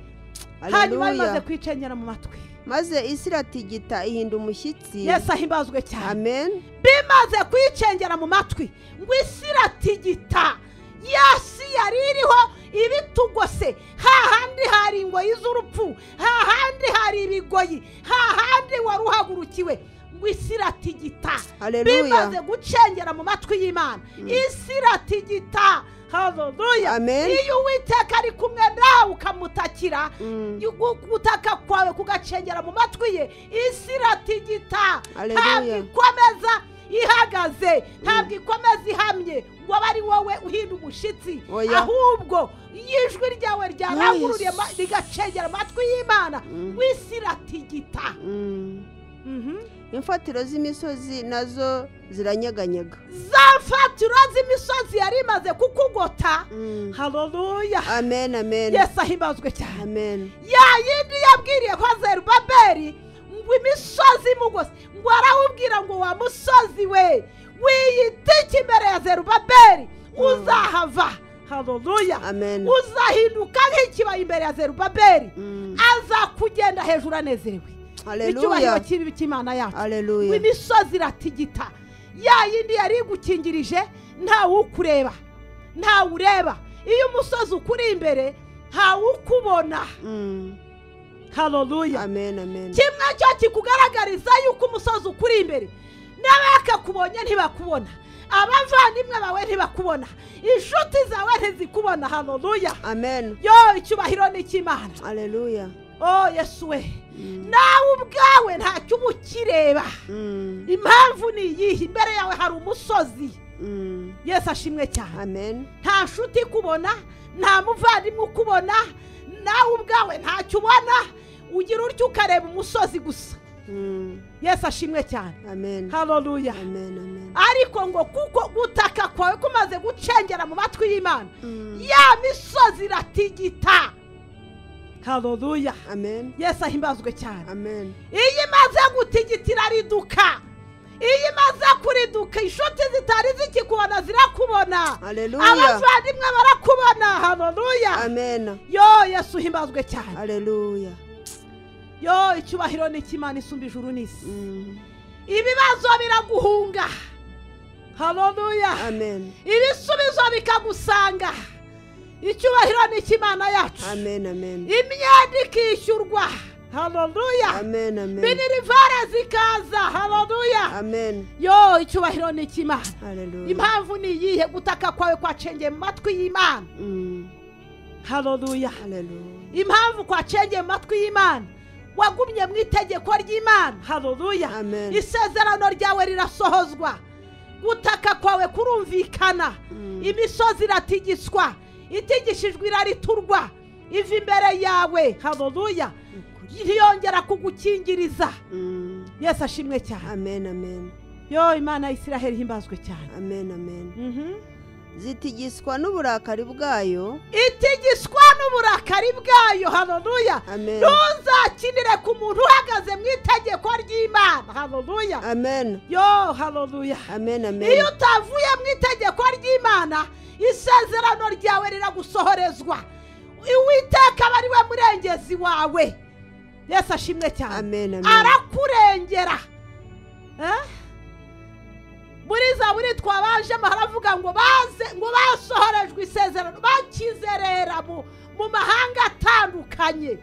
Speaker 2: Hanyuma bimaze kwicengera mu matwi,
Speaker 1: maze isi iratigita ihinda umushyitsi.
Speaker 2: Yesu ahimbazwe cyane.
Speaker 1: Amen.
Speaker 2: Bimaze kwicengera mu matwi ngo isi iratigita. Yasi yari iriho ibitugose, hahandi hari ingoyi z'urupfu, hahandi hari ibigoyi, hahandi wari uhagurukiwe, ngo isi iratigita. Bimaze gucengera mu matwi y'Imana, isi iratigita. Haleluya. Iyo Uwiteka ari kumwe nawe ukamutakira, gutaka kwawe kugacengera mu matwi ye, isi iratigita. Ntabwo ikomeza ihagaze, ntabwo ikomeza ihamye ngo abe ari wowe uhinda umushyitsi, ahubwo ijwi ryawe ryarangururiye rigacengera amatwi y'Imana, isi iratigita.
Speaker 1: Imfatiro z'imisozi nazo ziranyeganyega.
Speaker 2: Za mfatiro z'imisozi yari imaze kukugota. Haleluya.
Speaker 1: Amen. Amen.
Speaker 2: Yesu ahimbazwe cyane.
Speaker 1: Amen.
Speaker 2: Ya yindi yabwiriye kwa Zerubabeli ngo imisozi imugose, ngo arawubwira ngo wa musozi we wiyitike imbere ya Zerubabeli uzahava. Haleluya.
Speaker 1: Amen.
Speaker 2: Uzahinduka nk'ikibaya imbere ya Zerubabeli, azakugenda hejuru anezerewe. Icyubahiro kibi cy'Imana yacu.
Speaker 1: Haleluya.
Speaker 2: Imisozi iratigita. Ya yindi yari igukingirije, ntawe ukureba, ntawe ureba. Iyo umusozi ukuri imbere ntawe ukubona. Haleluya.
Speaker 1: Amen. Amen.
Speaker 2: Kimwe cyo kikugaragariza yuko umusozi ukuri imbere, n'abakakubonye ntibakubona, abavandimwe bawe ntibakubona, inshuti zawe ntizikubona. Haleluya.
Speaker 1: Amen.
Speaker 2: Yo, icyubahiro ni icy'Imana.
Speaker 1: Haleluya.
Speaker 2: Oh Yesu we, nawe ubwawe ntacyo uba ukireba. Impamvu ni iyihe? Imbere yawe hari umusozi. Yesu ashimwe cyane.
Speaker 1: Amen.
Speaker 2: Nta nshuti ikubona, nta muvandimwe ukubona, nawe ubwawe ntacyo ubona, ugira utyo ukareba umusozi gusa. Yesu ashimwe cyane.
Speaker 1: Amen.
Speaker 2: Haleluya.
Speaker 1: Amen, amen.
Speaker 2: Ariko ngo kuko gutaka kwawe kumaze gucengera mu matwi y'Imana, ya misozi iratigita. Haleluya.
Speaker 1: Amen.
Speaker 2: Yesu ahimbazwe cyane.
Speaker 1: Amen.
Speaker 2: Iyo imaze gutigita irariduka. Iyo imaze kuriduka, inshuti zitari zikikubona zirakubona.
Speaker 1: Haleluya.
Speaker 2: Abavandimwe barakubona. Haleluya.
Speaker 1: Amen.
Speaker 2: Yo Yesu uhimbazwe cyane.
Speaker 1: Haleluya.
Speaker 2: Yo icyubahiro ni icy'Imana isumba ijuru n'isi. Ibibazo biraguhunga. Haleluya.
Speaker 1: Amen.
Speaker 2: Ibisubizo bikagusanga. Icyubahiro ni icy'Imana yacu.
Speaker 1: Amen, amen.
Speaker 2: Imyenda ikishyurwa. Haleluya.
Speaker 1: Amen, amen.
Speaker 2: Minirivare zikaza. Haleluya.
Speaker 1: Amen.
Speaker 2: Yo icyubahiro ni icy'Imana.
Speaker 1: Haleluya.
Speaker 2: Impamvu ni iyihe? Gutaka kwawe kwacengeye mu matwi y'Imana. Haleluya.
Speaker 1: Haleluya.
Speaker 2: Impamvu kwacengeye mu matwi y'Imana, wagumye mu itegeko ry'Imana. Haleluya.
Speaker 1: Amen.
Speaker 2: Isezerano ryawe rirasohozwa. Gutaka kwawe kurumvikana. Imisozi iratigiswa, itigishijwe irariturwa, iva imbere yawe. Haleluya. Ntiyongera kugukingiriza. Yesu ashimwe cyane.
Speaker 1: Amen, amen.
Speaker 2: Yo Imana ya Isiraheli himbazwe cyane.
Speaker 1: Amen, amen. Zitigiswa n'uburakari bwayo.
Speaker 2: Itigiswa n'uburakari bwayo. Haleluya.
Speaker 1: Amen.
Speaker 2: Ntuzakinire ku muntu uhagaze mu itegeko ry'Imana. Haleluya.
Speaker 1: Amen.
Speaker 2: Yo haleluya.
Speaker 1: Amen, amen.
Speaker 2: Iyo utavuye mu itegeko ry'Imana, isezerano ryawe riragusohorezwa. Uwiteka aba ari we murengezi wawe. Yesu ashimwe cyane.
Speaker 1: Amen, amen.
Speaker 2: Arakurengera. Muri Zaburi twabajemo haravuga ngo baze, ngo basohorejwe isezerano, bakizerera mu mahanga atandukanye.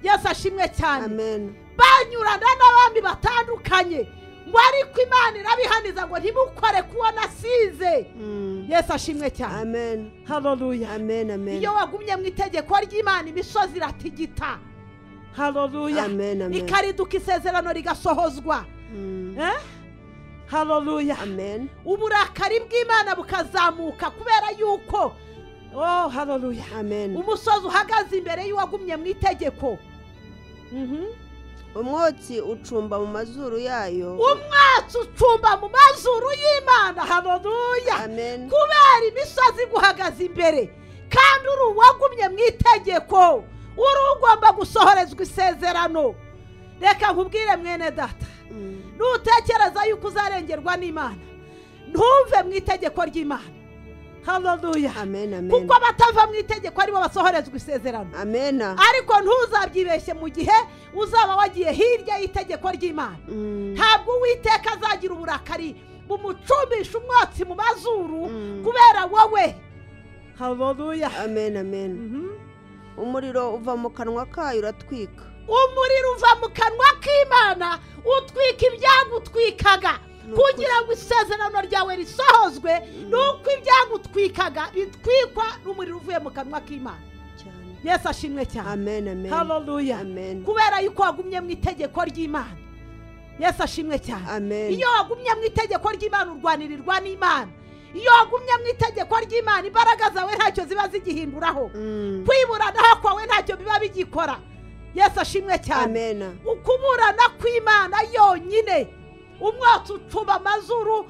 Speaker 2: Yesu ashimwe cyane.
Speaker 1: Amen.
Speaker 2: Banyurana n'abami batandukanye, ngo ariko Imana irabihaniza ngo ntibukore kuwo nasize. Yesu ashimwe cyane.
Speaker 1: Amen.
Speaker 2: Haleluya.
Speaker 1: Amen, amen.
Speaker 2: Iyo wagumye mu itegeko ry'Imana, imisozi iratigita. Haleluya.
Speaker 1: Amen, amen.
Speaker 2: Ikariduka, isezerano rigasohozwa. Haleluya.
Speaker 1: Amen.
Speaker 2: Uburakari bw'Imana bukazamuka kubera yuko, oh haleluya.
Speaker 1: Amen.
Speaker 2: Umusozi uhagaze imbere y'uwagumye mu itegeko.
Speaker 1: Umwotsi ucumba mu mazuru yayo.
Speaker 2: Umwotsi ucumba mu mazuru y'Imana. Haleluya.
Speaker 1: Amen.
Speaker 2: Kubera imisozi guhagaze imbere, kandi uri uwagumye mu itegeko, uri ugomba gusohorezwa isezerano. Reka nkubwire mwene data, nutekereza yuko uzarengerwa n'Imana, ntuve mu itegeko ry'Imana. Haleluya.
Speaker 1: Amen, amen.
Speaker 2: Kuko abatava mu itegeko aribo basohorezwa isezerano.
Speaker 1: Amen.
Speaker 2: Ariko ntuzabyibeshye mu gihe uzaba wagiye hirya y'itegeko ry'Imana. Ntabwo Uwiteka azagira uburakari bumucumbisha umwotsi mu mazuru kubera wowe. Haleluya.
Speaker 1: Amen, amen. Umuriro uva mu kanwa kayo uratwika.
Speaker 2: Umuriro uva mu kanwa k'Imana utwika ibyagutwikaga, kugira ngo isezerano ryawe risohozwe. Nuko ibyagutwikaga bitwikwa n'umuriro uvuye mu kanwa k'Imana. Yesu ashimwe cyane.
Speaker 1: Amen, amen.
Speaker 2: Haleluya.
Speaker 1: Amen.
Speaker 2: Kubera yuko wagumye mu itegeko ry'Imana. Yesu ashimwe cyane.
Speaker 1: Amen.
Speaker 2: Iyo wagumye mu itegeko ry'Imana urwanirirwa n'Imana. Iyo wagumye mu itegeko ry'Imana, imbaraga zawe ntacyo ziba zigihinduraho. Kwiburanaho kwawe ntacyo biba bigikora. Yesu ashimwe cyane.
Speaker 1: Amen.
Speaker 2: Ukuburana kw'Imana yonyine, umwotsi ucuba amazuru,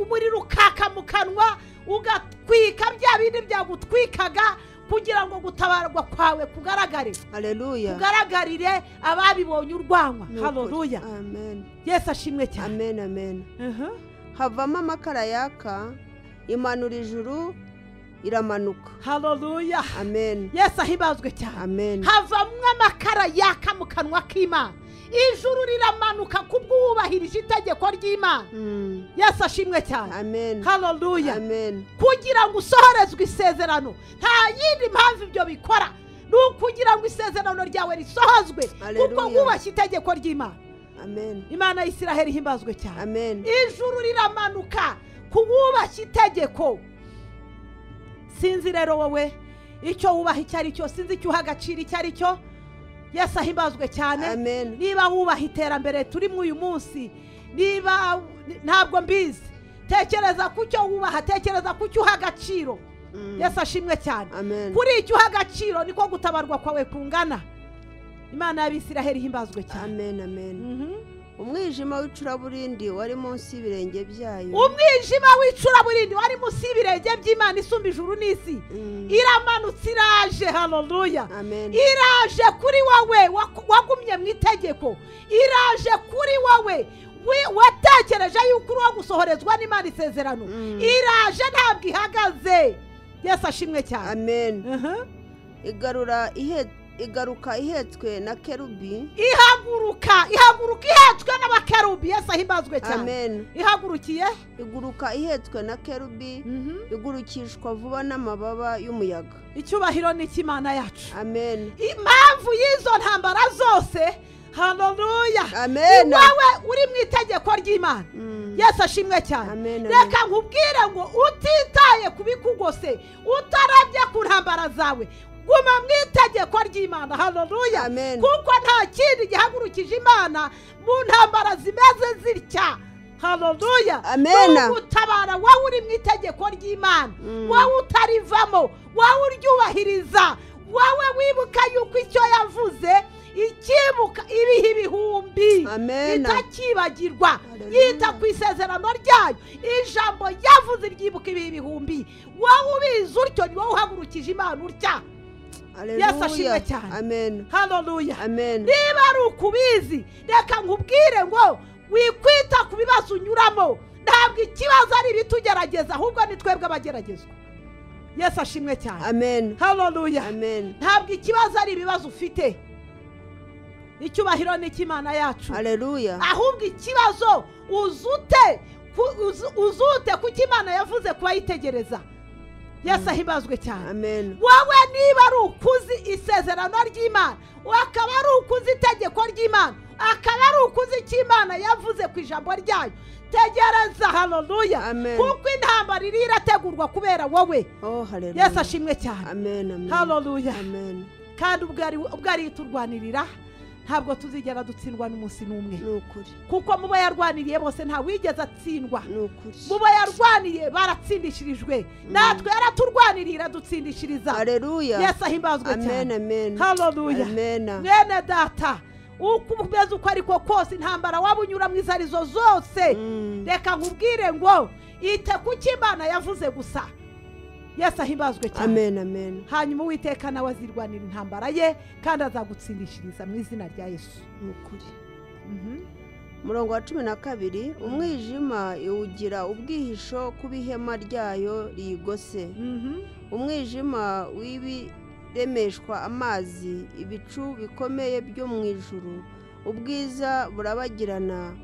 Speaker 2: umuriro ukaka mu kanwa, ugatwika bya bindi byagutwikaga, kugira ngo gutabarwa kwawe kugaragare.
Speaker 1: Haleluya.
Speaker 2: Kugaragarire ababibonye urwanywa. Haleluya.
Speaker 1: Amen.
Speaker 2: Yesu ashimwe cyane.
Speaker 1: Amen, amen. Havamo amakara yaka, imanura ijuru iramanuka.
Speaker 2: Haleluya.
Speaker 1: Amen.
Speaker 2: Yesu ahimbazwe cyane.
Speaker 1: Amen.
Speaker 2: Havamo amakara yaka mu kanwa k'Imana, ijuru riramanuka kubw'uwubahirije itegeko ry'Imana. Yesu ashimwe cyane.
Speaker 1: Amen.
Speaker 2: Haleluya.
Speaker 1: Amen.
Speaker 2: Kugira ngo usohorezwe isezerano, nta yindi mpamvu ibyo bikora, ni ukugira ngo isezerano ryawe risohozwe, kuko wubashye itegeko ry'Imana.
Speaker 1: Amen.
Speaker 2: Imana ya Isiraheli ihimbazwe cyane.
Speaker 1: Amen.
Speaker 2: Ijuru riramanuka kuwubashye itegeko. Sinzi rero wowe icyo wubaha icyo ari cyo, sinzi icyo uha agaciro icyo ari cyo. Yesu ahimbazwe cyane.
Speaker 1: Amen.
Speaker 2: Niba wubaha iterambere turimo uyu munsi, niba ntabwo mbizi, tekereza ku cyo wubaha, tekereza ku cyo uha agaciro. Yesu ashimwe cyane.
Speaker 1: Amen.
Speaker 2: Kuri icyo uha agaciro niko gutabarwa kwawe kungana. Imana y'Abisiraheli ihimbazwe cyane.
Speaker 1: Amen, amen. Umwijima w'icuraburindi wari munsi y'ibirenge byayo.
Speaker 2: Umwijima w'icuraburindi wari munsi y'ibirenge by'Imana isumba ijuru n'isi. Iramanutse iraje. Haleluya.
Speaker 1: Amen.
Speaker 2: Iraje kuri wowe wagumye mu itegeko. Iraje kuri wowe watekereje yuko uri uwo gusohorezwa n'Imana isezerano. Iraje ntabwo ihagaze. Yesu ashimwe cyane.
Speaker 1: Amen. Igaruka ihetswe na kerubi.
Speaker 2: Ihaguruka ihetswe n'abakerubi. Yesu ahimbazwe cyane.
Speaker 1: Amen.
Speaker 2: Ihagurukiye
Speaker 1: iguruka ihetswe na kerubi, igurukishwa vuba n'amababa y'umuyaga.
Speaker 2: Icyubahiro ni cy'Imana yacu.
Speaker 1: Amen.
Speaker 2: Impamvu y'izo ntambara zose, haleluya,
Speaker 1: amen,
Speaker 2: wowe uri mu itegeko ry'Imana. Yesu ashimwe cyane. Reka nkubwire ngo utitaye kubikugose, utarabye ku ntambara zawe, guma mu itegeko ry'Imana. Haleluya. Kuko nta kindi gihagurukije Imana mu ntambara zimeze zitya. Haleluya.
Speaker 1: Amen.
Speaker 2: Ugutabara wowe uri mu itegeko ry'Imana, wowe utarivamo, wowe uryubahiriza, wowe wibuka yuko icyo yavuze ikibuka ibihe ibihumbi itakibagirwa, yita ku isezerano ryayo, ijambo yavuze ryibuka ibihe ibihumbi. Wowe ubizi utyo, ni wowe uhagurukije Imana utya. Yesu ashimwe cyane.
Speaker 1: Amen.
Speaker 2: Haleluya.
Speaker 1: Amen.
Speaker 2: Niba ari ukubizi, reka nkubwire ngo wikwita ku bibazo unyuramo. Ntabwo ikibazo ari ibitugerageza, ahubwo ni twebwe abageragezwa. Yesu ashimwe cyane.
Speaker 1: Amen.
Speaker 2: Haleluya.
Speaker 1: Amen.
Speaker 2: Ntabwo ikibazo ari ibibazo ufite. Icyubahiro ni cy'Imana yacu.
Speaker 1: Haleluya.
Speaker 2: Ahubwo ikibazo uzute kuko Imana yavuze kubayitegereza. Yesu ahimbazwe cyane.
Speaker 1: Amen.
Speaker 2: Wowe niba ari ukuzi isezerano ry'Imana, akaba ari ukuzi itegeko ry'Imana, akaba ari ukuzi icyo Imana yavuze ku ijambo ryayo, tegereza. Haleluya. Kuko intambara iri irategurwa kubera wowe.
Speaker 1: Oh, haleluya.
Speaker 2: Yesu ashimwe cyane.
Speaker 1: Amen, amen.
Speaker 2: Haleluya.
Speaker 1: Amen.
Speaker 2: Kandi ubwo ari turwanirira, ntabwo tuzigera dutsindwa n'umunsi n'umwe. Kuko mubo yarwaniriye bose nta wigeze atsindwa. Mubo yarwaniye baratsindishirijwe. Natwe yaraturwaniriye iradutsindishiriza.
Speaker 1: Haleluya.
Speaker 2: Yesu ahimbazwe cyane.
Speaker 1: Amen, amen.
Speaker 2: Haleluya.
Speaker 1: Amen.
Speaker 2: Mwene data, uko umeze uko ariko kose, intambara waba unyuramo izo arizo zose, reka nkubwire ngo ite kuko Imana yavuze gusa. Yesu ahimbazwe cyane.
Speaker 1: Amen, amen.
Speaker 2: Hanyuma Uwiteka nawe azirwanira intambara ye kandi azagutsindishiriza mu izina rya Yesu.
Speaker 1: Nukuri. Umurongo wa 12, umwijima iwugira ubwihisho kubihema ryayo riyigose. Umwijima w'ibiremeshwa amazi, ibicu bikomeye byo mu ijuru, ubwiza burabagirana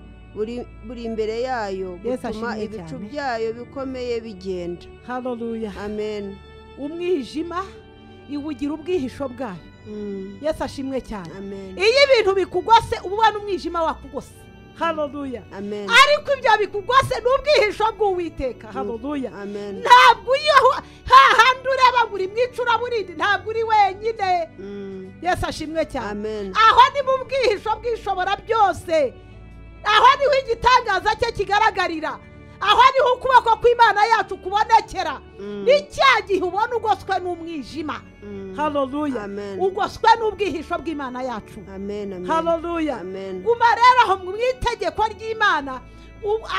Speaker 1: buri imbere yayo, gutuma ibicu byayo bikomeye bigenda.
Speaker 2: Haleluya.
Speaker 1: Amen.
Speaker 2: Umwijima iwugira ubwihisho bwayo. Yesu ashimwe cyane.
Speaker 1: Amen.
Speaker 2: Iyo ibintu bikugose ubona umwijima wakugose. Haleluya.
Speaker 1: Amen.
Speaker 2: Ariko ibyo bikugose n'ubwihisho bw'Uwiteka. Haleluya.
Speaker 1: Amen.
Speaker 2: Ntabwo iyo hahandi ureba ngo uri mu icuraburindi, ntabwo uri wenyine. Yesu ashimwe cyane.
Speaker 1: Amen.
Speaker 2: Aho ni mu bwihisho bw'ishobora byose. Aho niho igitangaza cye kigaragarira. Aho niho ukuboko kw'Imana yacu kubonekera. Ni cya gihe ubona ugoswe n'umwijima. Haleluya. Ugoswe n'ubwihisho bw'Imana yacu.
Speaker 1: Amen, amen.
Speaker 2: Haleluya.
Speaker 1: Amen.
Speaker 2: Guma rero aho mu itegeko ry'Imana,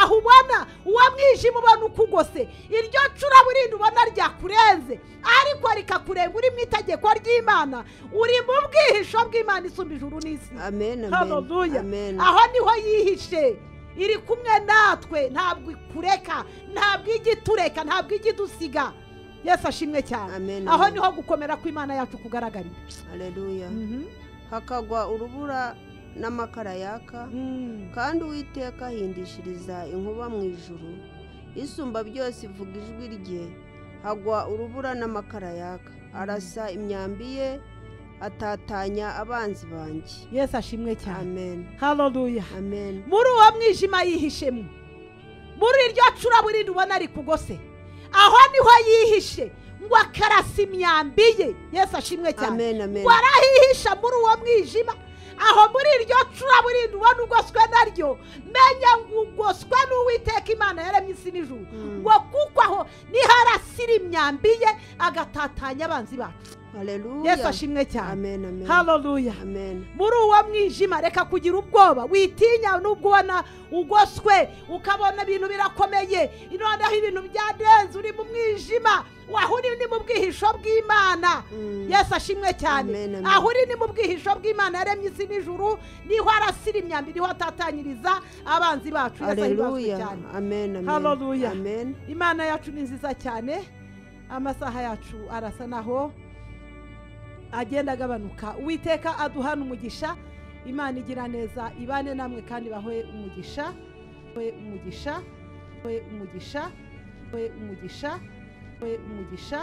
Speaker 2: aho ubona uwo mwijima ubona ukugose, iryo curaburindi ubona ryakurenze, ariko rikakurenga uri mu itegeko ry'Imana, uri mu bwihisho bw'Imana isumba ijuru n'isi.
Speaker 1: Amen, amen.
Speaker 2: Haleluya.
Speaker 1: Amen.
Speaker 2: Aho niho yihishe, iri kumwe natwe, ntabwo ikureka, ntabwo igitureka, ntabwo igidusiga. Yesu ashimwe cyane.
Speaker 1: Amen.
Speaker 2: Aho niho gukomera kw'Imana yacu kugaragarira.
Speaker 1: Haleluya. Hakagwa urubura n'amakara yaka, kandi Uwiteka ahindishiriza inkuba mu ijuru, isumba byose ivuga ijwi rye, hagwa urubura n'amakara yaka, arasa imyambi ye, atatanya abanzi banjye.
Speaker 2: Yesu ashimwe cyane.
Speaker 1: Amen.
Speaker 2: Haleluya.
Speaker 1: Amen.
Speaker 2: Muri uwo mwijima yihishemo, muri iryo curaburindi ubona rikugose, aho niho yihishe. Ngo akarasa imyambi ye. Yesu ashimwe cyane. Ngo arahihisha muri uwo mwijima, aho muri iryo curaburindi ubona ugoswe naryo, menya ngo ugoswe n'Uwiteka Imana yaremye isi n'ijuru. Ngo kuko aho niho arasira imyambi ye agatatanya abanzi bacu.
Speaker 1: Haleluya.
Speaker 2: Yesu ashimwe cyane.
Speaker 1: Amen, amen.
Speaker 2: Haleluya.
Speaker 1: Amen.
Speaker 2: Muri uwo mwijima reka kugira ubwoba, witinya nubwo ubona ugoswe ukabona ibintu birakomeye, noneho ibintu byadenze, uri mu mwijima, aho uri ni mu bwihisho bw'Imana. Yesu ashimwe cyane. Aho uri ni mu bwihisho bw'Imana yaremye isi n'ijuru, niho arasira imyambi, niho atatanyiriza abanzi bacu. Yesu ahimbaazwe cyane.
Speaker 1: Amen, amen.
Speaker 2: Haleluya.
Speaker 1: Amen.
Speaker 2: Imana yacu ni nziza cyane. Amasaha yacu arasa naho agenda agabanuka. Uwiteka aduhana umugisha. Imana igira neza ibane namwe kandi bahoye umugisha, umugisha, umugisha, umugisha, umugisha.